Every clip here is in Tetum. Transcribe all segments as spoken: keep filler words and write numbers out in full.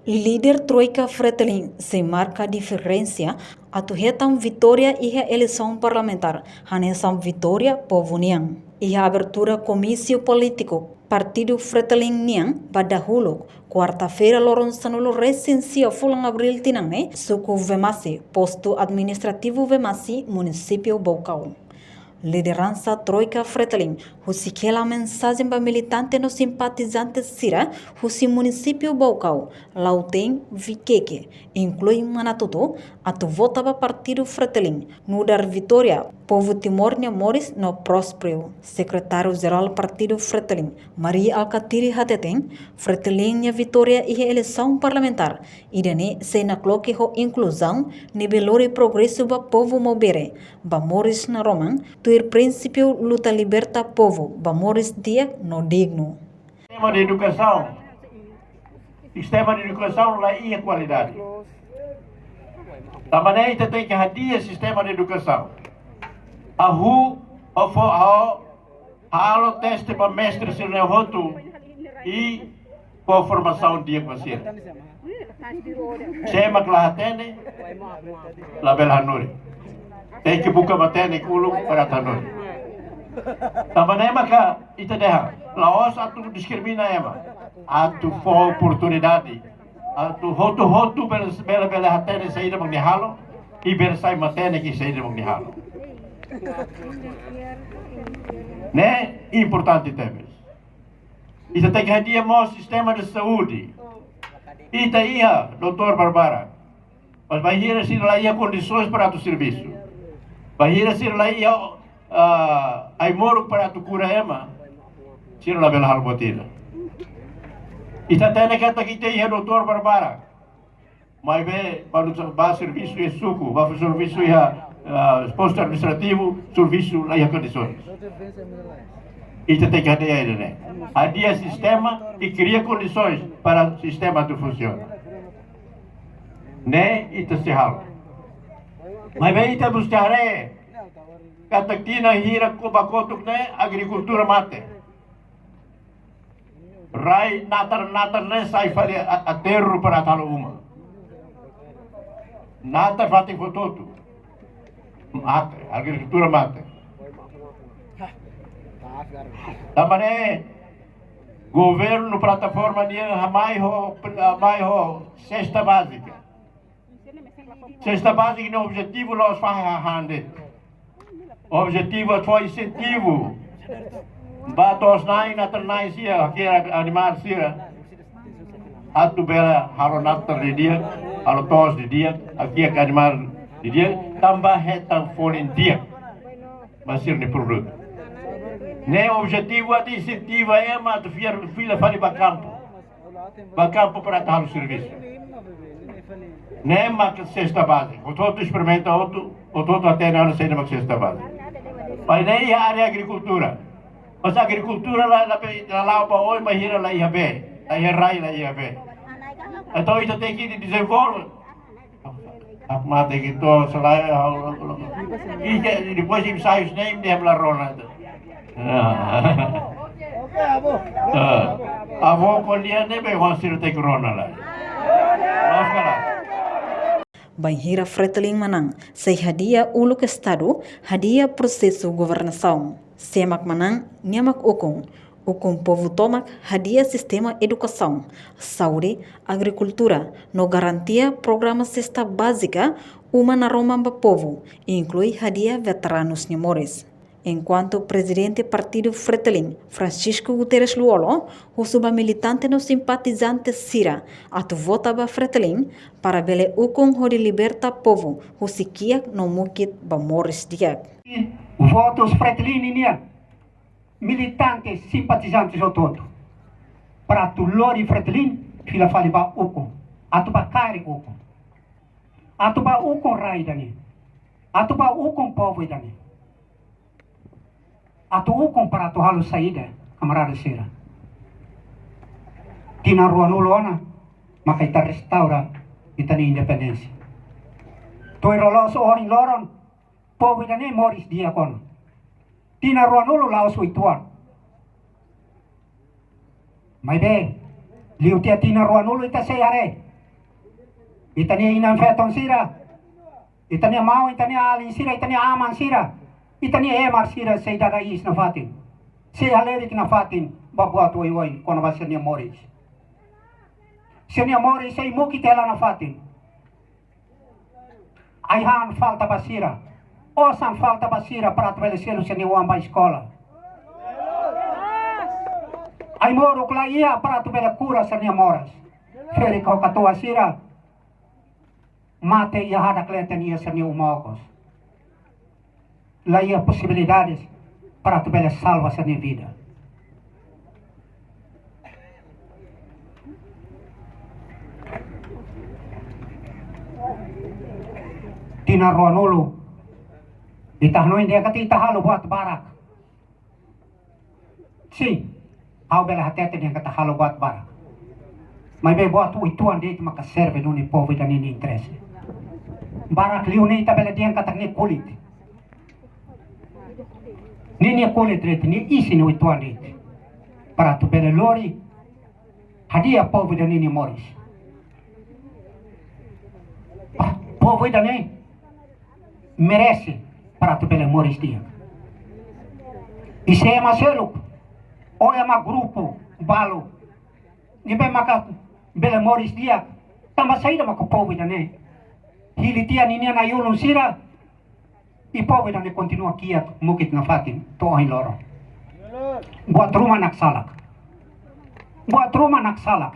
Líder Troika Fretilin sei marka diferensa atu hetan vitória iha eleisaun parlamentár, hanesan vitória povu nian. Iha abertura komísiu polítiku Partidu Fretilin nian ba dahuluk, kuarta-feira loron sanulu-resin-sia fulan Abríl tinan ne'e, suku Vemasi, postu administrativu Vemasi, munisípiu Baucau. Lideransa Troika Fretilin husik hela mensajen ba militante no simpatizante sira husi munisípiu Baucau, Lautém, Viqueque, inklui Manatuto, atu vota ba Partidu Fretilin, nu'udar vitória povu Timor nia moris no prósperu. Sekretáriu-Jerál Partidu Fretilin, Mari Alkatiri hateten, Fretilin nia vitória iha eleisaun parlamentár ida-ne'e sei nakloke ho inkluzaun ne'ebé lori progresu ba povu Maubere, ba moris naroman, tuir prinsípiu luta liberta povu ba moris di'ak no dignu. Sistema de edukasaun, sistema de edukasaun la iha kualidade. Tanba ne'e ita tenke hadi'a sistema de edukasaun. Hahú, ha'u fó, ha'u halo teste ba mestre sira-ne'e hotu i fó formasaun di'ak ba sira. Sé mak la hatene, labele hanorin. Tenke buka matenek uluk para hanorin. Tanba ne'e maka ita dehan, la'ós atu diskrimina ema, atu fó oportunidade, atu hotu-hotu bele, bele, bele hatene saida mak nia halo, i bele sai matenek iha saida mak nia halo. Ne'e importante tebes. Ita tenke hadi'a mós sistema de saúde. Ita iha doutór barbarak, mas bainhira sira la iha kondisoens para atu servisu, bainhira sira la iha, ah, ai-moruk para atu kura ema, sira labele halo buat ida. Ita hatene katak ita iha doutór barbarak, maibé, ba, ba servisu iha suku, ba servisu iha, ah, postu administrativu, servisu la iha kondisoens. Ita tenke hadi'a ida-ne'e. Hadi'a sistema i kria kondisoens para sistema atu funsiona. Ne'e ita sei halo. Maibé ita mesti haree katak tinan hira ba kotuk ne'e agrikultura mate. Rai natar-natar ne'e sai fali a-, aterru para atu halo uma. Natar fatin hotu-hotu. Mate, agrikultura mate. Tanba ne'e governu plataforma nian hamai ho, hamai ho sesta bázika. Sesta bázika nia objetivu la'ós fahe hahán de'it. Objetivu atu fó insentivu ba to'os-na'in, natar-na'in sira, hakerek animál sira, atu bele halo natar didi'ak, halo to'os didi'ak, hakerek animál didi'ak, tanba hetan folin di'ak ba sira-nia produtu. Ne'e objetivu atu insentiva ema atu fiar fila fali ba kampu. Ba kampu para atu halo servisu. Ne'e mak sesta bázika. Hotu-hotu esperimenta hotu, hotu-hotu hatene ona saida mak sesta bázika. Maibé ne'e iha área agrikultura. Mas agrikultura la, la, la la'o ba oin bainhira la iha bee, la iha rai, la iha bee. Entaun ita tenke dezenvolve. Hakmatek ita, selae, i ke, depois de ensaios nem de la rona. Ah. Ah. Avó ko'alia ne'ebé ho sira tenke rona lai. Loos ka lae? Bainhira Fretilin manán, sei hadi'a uluk Estadu, hadi'a prosesu governasaun. Sé mak manán, nia mak ukun. Ukun povu tomak, hadi'a sistema edukasaun, saúde, agrikultura, no garantia programa sesta bázika, uma naroman ba povu, inklui hadi'a veteranus nia moris. Enkuantu Prezidente Partidu Fretilin, Francisco Guterres Lú-Olo, husu ba militante no simpatizante sira atu vota ba Fretilin para bele ukun hodi liberta povu husi kiak no mukit ba moris di'ak. Votus Fretilin nian, militante, simpatizante hotu-hotu, para atu lori Fretilin fila fali ba ukun, atu ba kaer ukun, atu ba ukun rai ida-ne'e, atu ba ukun povu ida-ne'e. Atu ukun para atu halo saida, kamarada sira? Tinan ruanulu ona maka ita restaura ita-nia independénsia. Tuir loloos ohin loron, povu ida-ne'e moris di'ak ona. Tinan ruanulu la'ós uitoan. Maibé, liu tiha tinan ruanulu ita sei haree Ita-nia inan-feton sira, ita-nia maun, ita-nia alin sira, ita-nia aman sira, ita-nia ema sira sei dada iis nafatin, sei halerik nafatin ba buat oioin kona-ba sira-nia moris. Sira-nia moris sei mukit hela nafatin. Ai-han falta ba sira, osan falta ba sira para atu bele selu sira-nia oan ba eskola. Ai-moruk la iha para atu bele kura sira-nia moras. Ferik ho katuas sira, mate iha hadak leten iha sira-nia uma okos. La iha posibilidades para atu bele salva sira-nia vida. Tinan ruanulu, ita hanoin dehan katak ita halo buat barak. Sin, ha'u bele hatete dehan katak halo buat barak. Maibé buat uitoan de'it maka serve duni povu ida-ne'e nia interese. Barak liu ne'e ita bele dehan katak nia kulit. Nia, nia kulit de'it, nia isin uitoan de'it. Para atu bele lori hadi'a povu ida-ne'e nia moris. Ba, povu ida-ne'e merese para atu bele moris di'ak. I se ema seluk, ou ema grupu balu, ne'ebé maka bele moris di'ak, tanba saida maka povu ida-ne'e hili tiha ninia na'i-ulun sira, i povu ida-ne'e kontinua kiak mukit nafatin to'o ohin loron. Buat ruma naksalak. Buat ruma naksalak.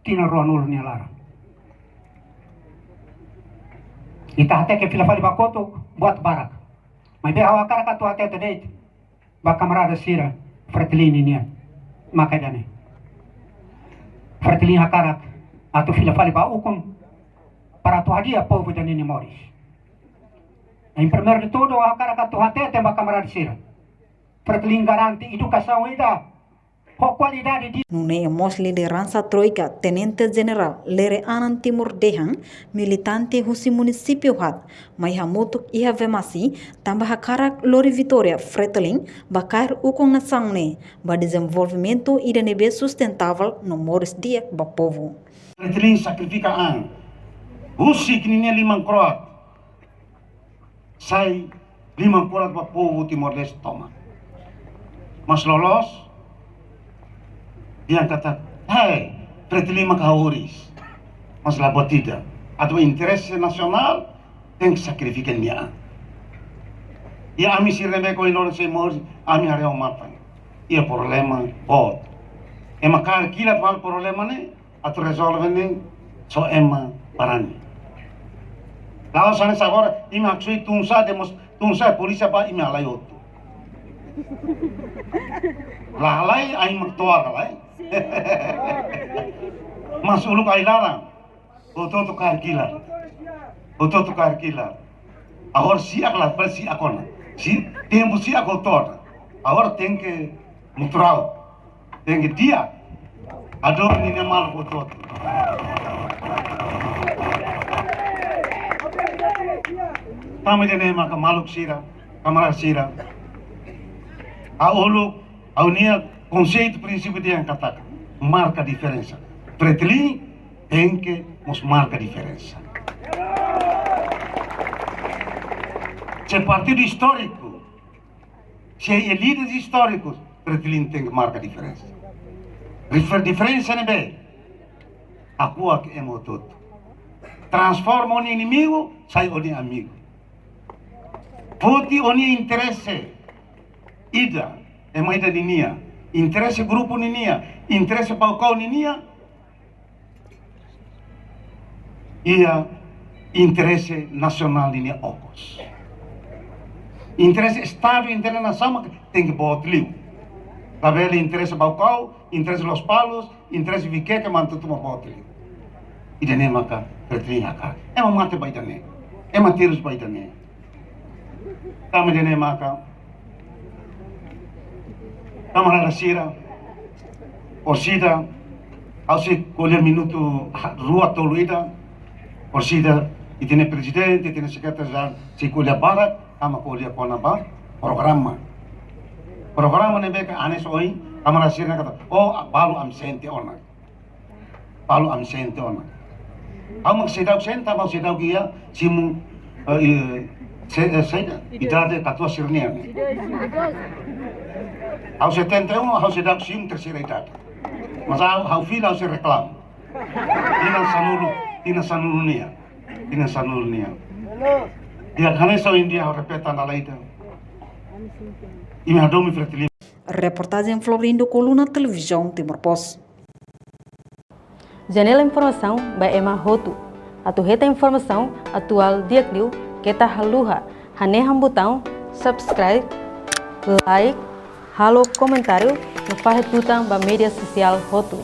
Tinan ruanulu nia laran. Ita hateke fila fali ba kotuk, buat barak. Maibé ha'u hakarak atu hatete de'it ba kamarada sira, Fretilin nian, maka ida-ne'e. Fretilin hakarak atu fila fali ba ukun, para atu hadi'a povu ida-ne'e nia moris. Em primeiro de tudo, ha'u hakarak atu hatete ba kamarada sira. Fretilin garante edukasaun ida ho kualidade di. Nune'e mós lideransa Troika, Tenente Jenerál Lere Anan Timur dehan, militante husi munisípiu haat mai hamutuk iha Vemasi, tanba hakarak lori vitória Fretilin ba kaer ukun nasaun ne'e ba dezenvolvimentu ida ne'ebé sustentavel no moris di'ak ba povu. Fretilin sakrifika an, husik ninia liman kro'at, sai liman kro'at ba povu Timor-Leste tomak. Mas loloos, dehan katak, "Hai, Fretilin maka ha'u oras." Mas la buat ida. Atu interese nasionál, tenke sakrifika nia an. I ami sira ne'ebé ohin loron sei moris, ami haree ho matan. Iha problema boot. Ema kaer kilat ba problema ne'e, atu rezolve ne'e só ema barani. La'ós hanesan agora, imi haksoit tun-sa'e, demos tun-sa'e, polísia bá imi halai hotu. La halai, ai mak to'o halai. Mas uluk ai-laran, hotu-hotu kaer kilat. Hotu-hotu kaer kilat. Agora si'ak la, si'ak ona. Si, tempu si'ak hotu ona. Agora tenke mutrau. Tenke di'ak. Hadomi ninia maluk hotu-hotu. Tanba ida-ne'e maka maluk sira, kamarada sira. Ha'u uluk, ha'u-nia konseitu prinsípiu dehan katak marka diferensa. Fretilin tenke mós marka diferensa. Se partidu istóriku, se líderes istórikus, Fretilin tenke marka diferensa. Difer-, diferensa ne'ebé? Hakuak ema hotu-hotu. Transforma ó-nia inimigu sai ó-nia amigu. Foti ó-nia interese ida, ema ida ninia, interese grupu ninia, interese Baucau ninia, iha interese nasionál ninia okos. Interese Estadu, interese nasaun mak tenke boot liu. Labele interese Baucau, interese Lospalos, interese Viqueque mak atu tuma boot liu. Ida-ne'e maka Fretilin hakarak. Ema mate ba ida-ne'e. Ema terus ba ida-ne'e. Tanba ida-ne'e maka, kamarada sira, orsida, ha'u sei ko'alia minutu ha-, rua tolu ida, orsida, ita-nia prezidente, ita-nia sekretáriu jerál, sei ko'alia barak, ha'u mak ko'alia kona-ba programa. Programa ne'ebé ke hanesan ohin, kamarada sira katak, "Oh, balu absente ona." Balu absente ona. Ha'u mak seidauk senta, ha'u seidauk iha simu, eh, i-, se-, eh, se-, idade katuas sira-nian. Ha'u setenta e um, ha'u seidauk simu terseira idade. Mas ha'u, ha'u fila, ha'u sei reklama. Tinan sanulu, tinan sanulu nian. Tinan sanulu nian. Iha hanesan ohin dia ha'u repete ona lai ida. Imi hadomi Fretilin. Reportajen Florindo Coluna, Televizaun Timor Post. Janela informasaun ba ema hotu. Atu hetan informasaun atuál di'ak liu, keta haluha hanehan butaun subscribe, like, halo komentáriu no fahe tutan ba média sosiál hotu.